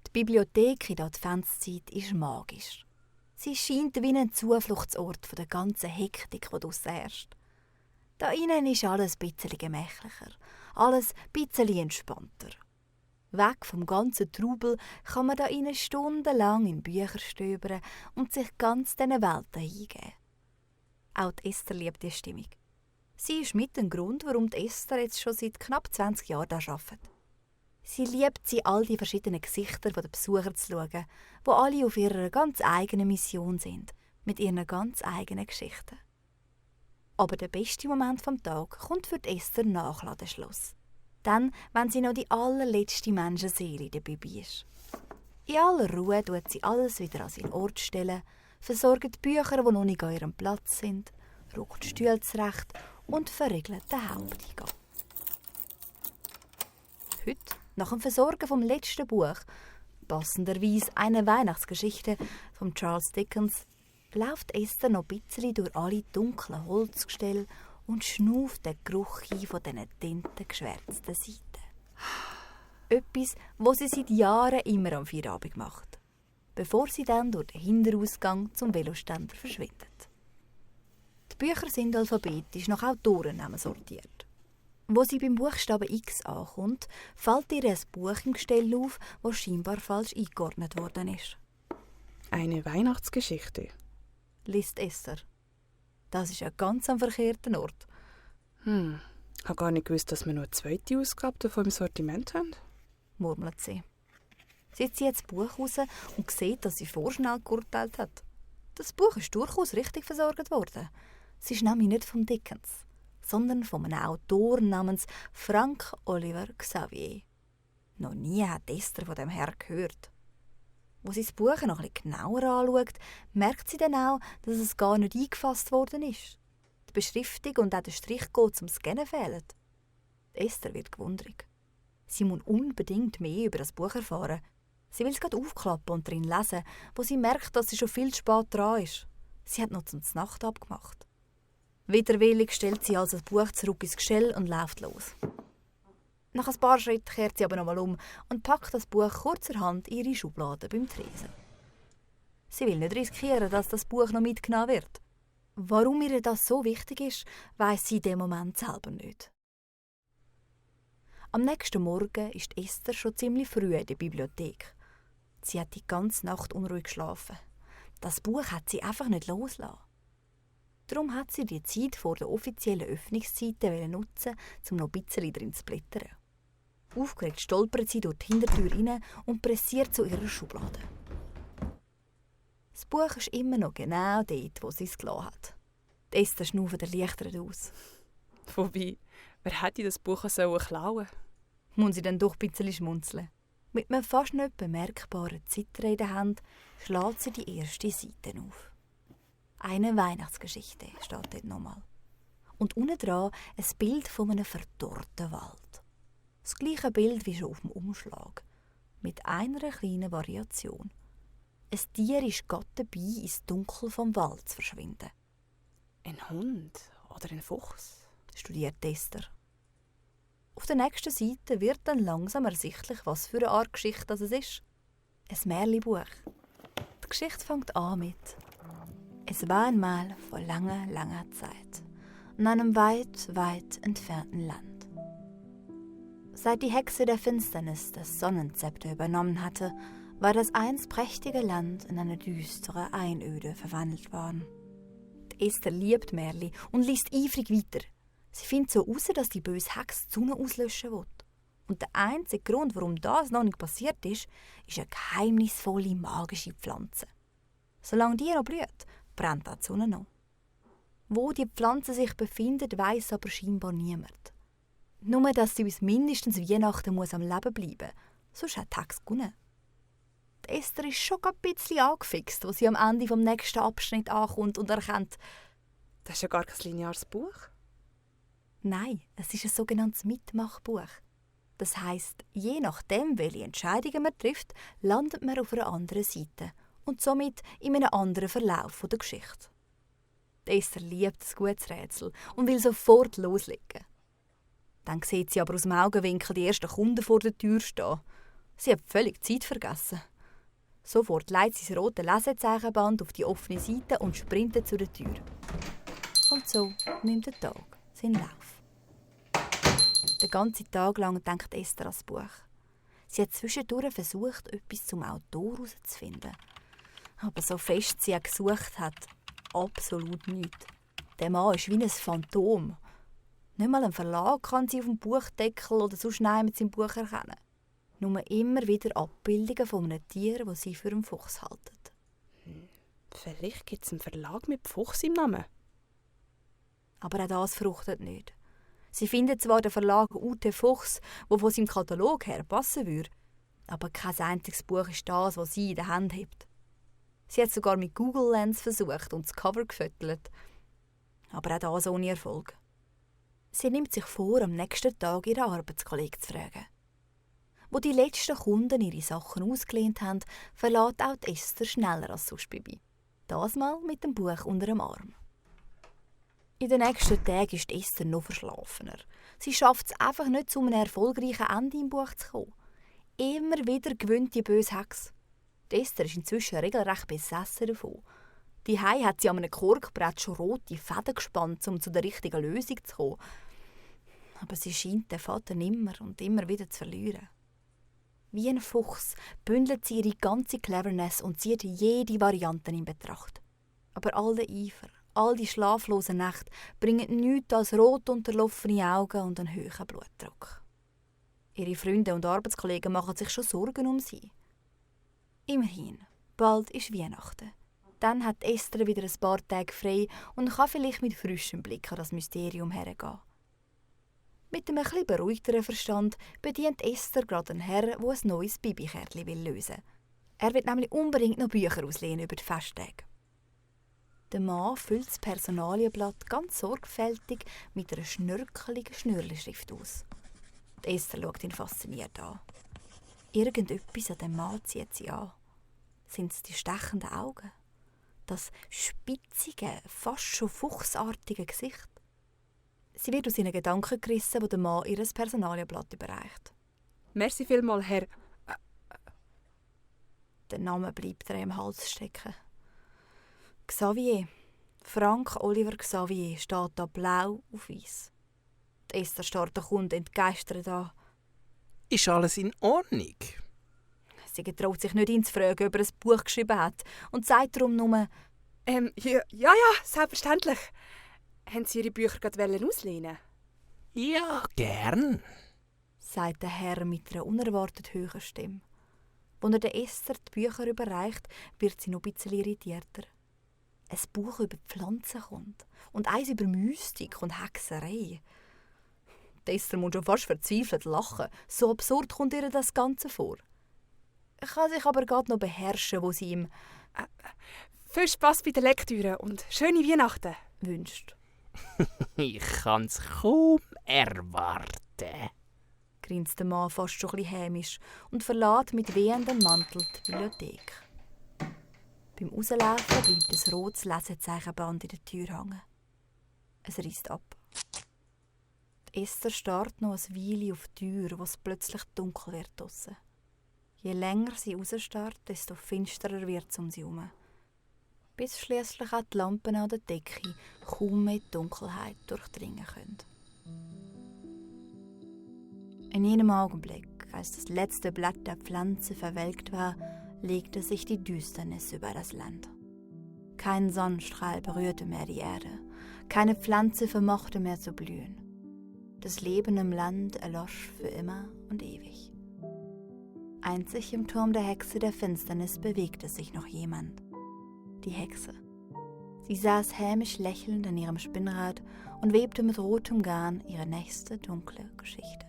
Die Bibliothek in der Adventszeit ist magisch. Sie scheint wie ein Zufluchtsort von der ganzen Hektik, die draussen herrscht. Da innen ist alles ein bisschen gemächlicher, alles ein bisschen entspannter. Weg vom ganzen Trubel kann man da innen stundenlang in Bücher stöbern und sich ganz diesen Welten hingeben. Auch die Esther liebt die Stimmung. Sie ist mit dem Grund, warum die Esther jetzt schon seit knapp 20 Jahren hier arbeitet. Sie liebt all die verschiedenen Gesichter der Besucher zu schauen, die alle auf ihrer ganz eigenen Mission sind, mit ihren ganz eigenen Geschichten. Aber der beste Moment vom Tag kommt für die Esther nach Ladenschluss. Dann, wenn sie noch die allerletzte Menschenseele dabei ist. In aller Ruhe tut sie alles wieder an seinen Ort stellen, versorgt die Bücher, die noch nicht an ihrem Platz sind, rückt die Stühle zurecht und verriegelt den Haupteingang. Heute, nach dem Versorgen vom letzten Buch, passenderweise eine Weihnachtsgeschichte von Charles Dickens, läuft Esther noch ein bisschen durch alle dunklen Holzgestelle und schnauft den Geruch ein von diesen tintengeschwärzten Seiten. Etwas, was sie seit Jahren immer am Feierabend macht, bevor sie dann durch den Hinterausgang zum Veloständer verschwindet. Die Bücher sind alphabetisch nach Autorennamen sortiert. Wo sie beim Buchstaben X ankommt, fällt ihr ein Buch im Gestell auf, das scheinbar falsch eingeordnet worden ist. Eine Weihnachtsgeschichte, liest Esther. Das ist ja ganz am verkehrten Ort. Ich habe gar nicht gewusst, dass wir noch eine zweite Ausgabe davon im Sortiment haben, murmelt sie. Sie zieht das Buch raus und sieht, dass sie vorschnell geurteilt hat. Das Buch ist durchaus richtig versorgt worden. Es ist nämlich nicht von Dickens, sondern von einem Autor namens Frank Oliver Xavier. Noch nie hat Esther von dem Herrn gehört. Wo sie das Buch noch etwas genauer anschaut, merkt sie dann auch, dass es gar nicht eingefasst worden ist. Die Beschriftung und auch der Strichcode zum Scannen fehlen. Esther wird gewundert. Sie muss unbedingt mehr über das Buch erfahren. Sie will es gerade aufklappen und darin lesen, wo sie merkt, dass sie schon viel zu spät dran ist. Sie hat noch zum Nacht abgemacht. Widerwillig stellt sie also das Buch zurück ins Gestell und läuft los. Nach ein paar Schritten kehrt sie aber nochmal um und packt das Buch kurzerhand in ihre Schublade beim Tresen. Sie will nicht riskieren, dass das Buch noch mitgenommen wird. Warum ihr das so wichtig ist, weiss sie in dem Moment selber nicht. Am nächsten Morgen ist Esther schon ziemlich früh in der Bibliothek. Sie hat die ganze Nacht unruhig geschlafen. Das Buch hat sie einfach nicht losgelassen. Darum hat sie die Zeit vor der offiziellen Öffnungszeiten nutzen, um noch ein bisschen drin zu blättern. Aufgeregt stolpert sie durch die Hintertür rein und pressiert zu ihrer Schublade. Das Buch ist immer noch genau dort, wo sie es gelassen hat. Die Esther schnauft erleichtert aus. Wobei, wer hätte das Buch klauen sollen? Muss sie dann doch ein bisschen schmunzeln. Mit einem fast nicht bemerkbaren Zittern in der Hand schlägt sie die erste Seite auf. Eine Weihnachtsgeschichte steht dort nochmal. Und unten dran ein Bild von einem verdorrten Wald. Das gleiche Bild wie schon auf dem Umschlag. Mit einer kleinen Variation. Ein Tier ist gerade dabei, ins Dunkel vom Wald zu verschwinden. Ein Hund oder ein Fuchs? Studiert Esther. Auf der nächsten Seite wird dann langsam ersichtlich, was für eine Art Geschichte das ist. Ein Märchenbuch. Die Geschichte fängt an mit: Es war einmal vor langer, langer Zeit, in einem weit, weit entfernten Land. Seit die Hexe der Finsternis das Sonnenzepter übernommen hatte, war das einst prächtige Land in eine düstere Einöde verwandelt worden. Die Esther liebt Märchen und liest eifrig weiter. Sie findet so heraus, dass die böse Hexe die Sonne auslöschen will. Und der einzige Grund, warum das noch nicht passiert ist eine geheimnisvolle, magische Pflanze. Solange die noch blüht, brennt auch die Sonne noch. Wo die Pflanze sich befindet, weiss aber scheinbar niemand. Nur, dass sie bis mindestens Weihnachten muss am Leben bleiben muss, sonst hat die Hexe gewonnen. Die Esther ist schon ein bisschen angefixt, als sie am Ende des nächsten Abschnitts ankommt und erkennt: Das ist ja gar kein lineares Buch. Nein, es ist ein sogenanntes Mitmachbuch. Das heisst, je nachdem, welche Entscheidungen man trifft, landet man auf einer anderen Seite und somit in einem anderen Verlauf der Geschichte. Die Esther liebt ein gutes Rätsel und will sofort loslegen. Dann sieht sie aber aus dem Augenwinkel die ersten Kunden vor der Tür stehen. Sie hat völlig Zeit vergessen. Sofort legt sie das rote Lesezeichenband auf die offene Seite und sprintet zu der Tür. Und so nimmt der Tag seinen Lauf. Den ganzen Tag lang denkt Esther an das Buch. Sie hat zwischendurch versucht, etwas zum Autor herauszufinden. Aber so fest sie auch gesucht hat, absolut nichts. Der Mann ist wie ein Phantom. Nicht mal ein Verlag kann sie auf dem Buchdeckel oder sonst mit seinem Buch erkennen. Nur immer wieder Abbildungen von einem Tier, das sie für einen Fuchs halten. Vielleicht gibt es einen Verlag mit Fuchs im Namen. Aber auch das fruchtet nicht. Sie findet zwar den Verlag UT Fuchs, der von seinem Katalog her passen würde, aber kein einziges Buch ist das, das sie in der Hand hat. Sie hat sogar mit Google Lens versucht und das Cover gefüttert. Aber auch das ohne Erfolg. Sie nimmt sich vor, am nächsten Tag ihren Arbeitskollegen zu fragen. Wo die letzten Kunden ihre Sachen ausgelehnt haben, verlässt auch die Esther schneller als sonst Bibi. Das mal mit dem Buch unter dem Arm. In den nächsten Tagen ist Esther noch verschlafener. Sie schafft es einfach nicht, zu einem erfolgreichen Ende im Buch zu kommen. Immer wieder gewinnt die böse Hexe. Die Esther ist inzwischen regelrecht besessen davon. Die Hei hat sie an einem Korkbrett schon rote Fäden gespannt, um zu der richtigen Lösung zu kommen. Aber sie scheint den Faden immer und immer wieder zu verlieren. Wie ein Fuchs bündelt sie ihre ganze Cleverness und zieht jede Variante in Betracht. Aber all der Eifer, all die schlaflosen Nächte bringen nichts als rot unterlaufene Augen und einen hohen Blutdruck. Ihre Freunde und Arbeitskollegen machen sich schon Sorgen um sie. Immerhin, bald ist Weihnachten. Dann hat Esther wieder ein paar Tage frei und kann vielleicht mit frischem Blick an das Mysterium hergehen. Mit einem etwas beruhigteren Verstand bedient Esther gerade einen Herr, der ein neues Bibi-Kärtchen lösen will. Er will nämlich unbedingt noch Bücher auslehnen über die Festtage. Der Mann füllt das Personalienblatt ganz sorgfältig mit einer schnörkeligen Schnürlischrift aus. Die Esther schaut ihn fasziniert an. Irgendetwas an dem Mann zieht sie an. Sind es die stechenden Augen? Das spitzige, fast schon fuchsartige Gesicht? Sie wird aus ihren Gedanken gerissen, wo der Mann ihr Personalienblatt überreicht. Merci vielmals, Herr. Der Name bleibt ihr im Hals stecken. Xavier. Frank Oliver Xavier steht da blau auf weiss. Die Esther starrt den Kunden entgeistert an. Ist alles in Ordnung? Sie getraut sich nicht, ihn zu fragen, ob er ein Buch geschrieben hat und sagt darum nur: Ja, selbstverständlich. Haben Sie Ihre Bücher gerade auslehnen? Ja, gern. Sagt der Herr mit einer unerwartet hohen Stimme. Als er der Esther die Bücher überreicht, wird sie noch ein bisschen irritierter. Ein Buch über Pflanzen kommt und eins über Mystik und Hexerei. Die Esther muss schon fast verzweifelt lachen. So absurd kommt ihr das Ganze vor. Er kann sich aber gerade noch beherrschen, wo sie ihm Viel Spass bei der Lektüre und schöne Weihnachten wünscht. Ich kann's kaum erwarten. Grinst der Mann fast schon ein bisschen hämisch und verlässt mit wehendem Mantel die Bibliothek. Beim Rauslaufen bleibt ein rotes Lesezeichenband in der Tür hängen. Es reißt ab. Die Esther starrt noch eine Weile auf die Tür, wo es plötzlich dunkel wird draussen. Je länger sie rausstarrt, desto finsterer wird es um sie herum. Bis schliesslich auch die Lampen an der Decke kaum mehr die Dunkelheit durchdringen können. In jenem Augenblick, als das letzte Blatt der Pflanze verwelkt war, legte sich die Düsternis über das Land. Kein Sonnenstrahl berührte mehr die Erde, keine Pflanze vermochte mehr zu blühen. Das Leben im Land erlosch für immer und ewig. Einzig im Turm der Hexe der Finsternis bewegte sich noch jemand. Die Hexe. Sie saß hämisch lächelnd an ihrem Spinnrad und webte mit rotem Garn ihre nächste dunkle Geschichte.